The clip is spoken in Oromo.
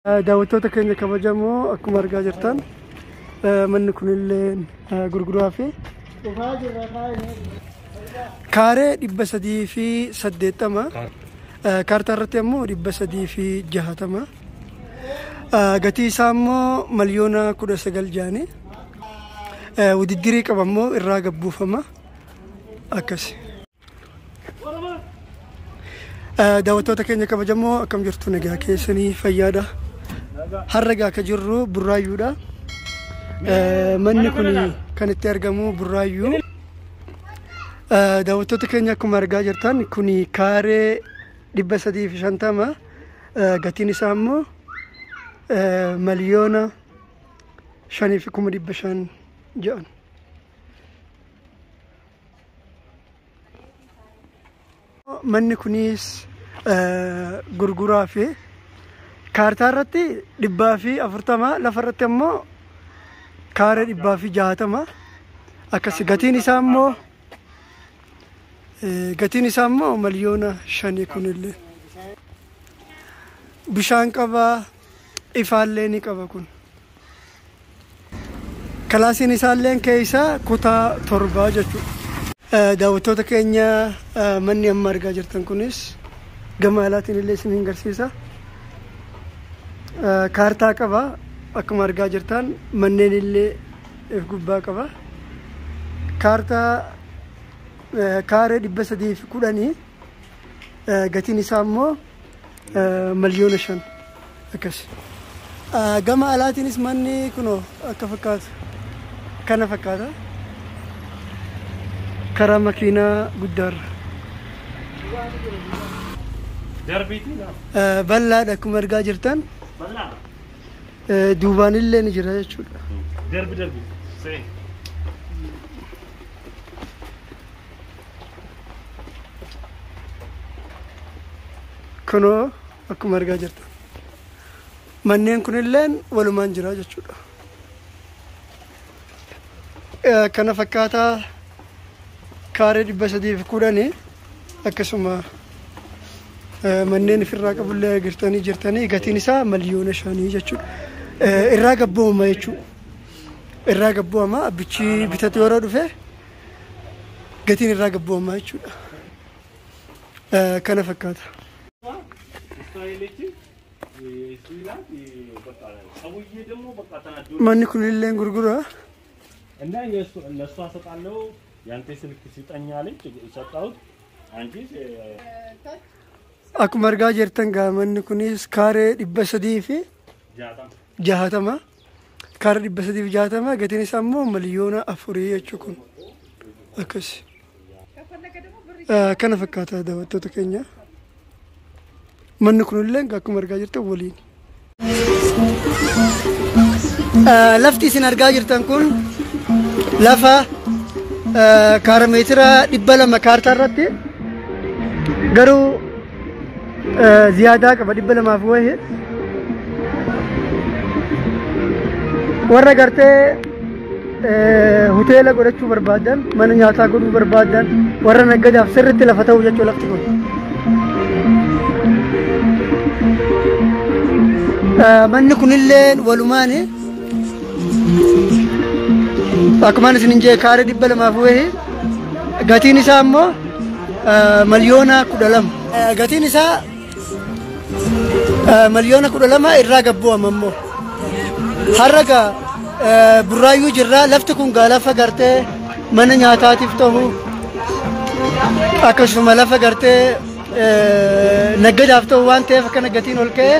Daawwattoota keenya kabajamoo akkuma argaa jirtan manni kunillee gurguraa fi kaaree 380, kaartaa irratti ammoo 360, gatii isaa immoo 19,000,000 jaanii wudiddirii qaba immoo irraa gabbuufama akkasi. Daawwattoota keenya kabajamoo akkam jirtu, nagaa keessanii, fayyaadha. Har'a gaa akka jirru Burraayyuudha. Manni kun kan itti argamu Burraayyuu. Daawwattoota keenya akkuma argaa jirtan kun kaaree 350, gatiin isaa immoo 5,500,000 jedhan. Manni kunis gurguraa fi kaartaa irratti 140, lafa irratti ammoo kaaree 160 akkas, gatiin isaa immoo 5,000,000. Kunillee bishaan qaba, ifaallee ni qaba. Kun kalaasiin isaallee keessa kutaa 7 jechuudha. Daawwattoota keenya, manni amma argaa jirtan kunis gama alaatiin illee isin agarsiisa. Kaartaa qaba, akkuma argaa jirtan manneen illee if gubbaa qaba. Kaartaa kaaree 310, gatiin isaa immoo 5,000,000 akkas. Gama alaatiinis manni kunoo akka fakkaatu kana fakkaata. Karaa makiinaa guddaarra. Bal'aadha akkuma argaa jirtan. Duubaan illee ni jira jechuudha. Darbi darbi. Kunoo akkuma argaa jirtan. Manneen kunilleen walumaan jira jechuudha. Kana fakkaataa kaaree 310, akkasuma manneen ofirraa qabullee agartanii jirtanii, gatiin isaa 5,000,000 jechuudha. Irraa gabbooma jechuudha. Irraa gabbooma, abbichi bitatu yeroo dhufe gatiin irraa gabbooma jechuudha. Kana fakkaata. Manni kunillee gurgura. እና ለእሷ እሰጣለሁ፣ ያንተ ስልክ ስጠኝ አለች፣ ሰጣሁት። አንቺ Akkuma argaa jirtan gaa manni kunis kaaree 360. Kaaree 360, gatiin isaa immoo 4,000,000 jechuu kun akkas. Kana fakkaata daawwattoota keenya. Manni kunillee akkuma argaa jirtan waliin. Lafti isin argaa jirtan kun lafa kaara meetira 200 kaartaa irratti, garuu ziyaadaa qaba, 200 fi wayii. Warra gartee hoteela godhachuu barbaadan, mana nyaataa godhuu barbaadan, warra naggadaaf sirriitti lafa ta'u jechuu lafti kun. Manni kunillee walumaani akkuma isin jee kaaree 200 fi wayii, gatiin isaa immoo 12,000,000. Gatiin isaa 12,000,000, irraa gabbu'ama immoo. Har'a gaa Burraayyuu jirraa, lafti kun gaa lafa gartee mana nyaataatiif ta'u, akkasuma lafa gartee naggadaaf ta'u waan ta'eef akkana gatiin ol ka'e.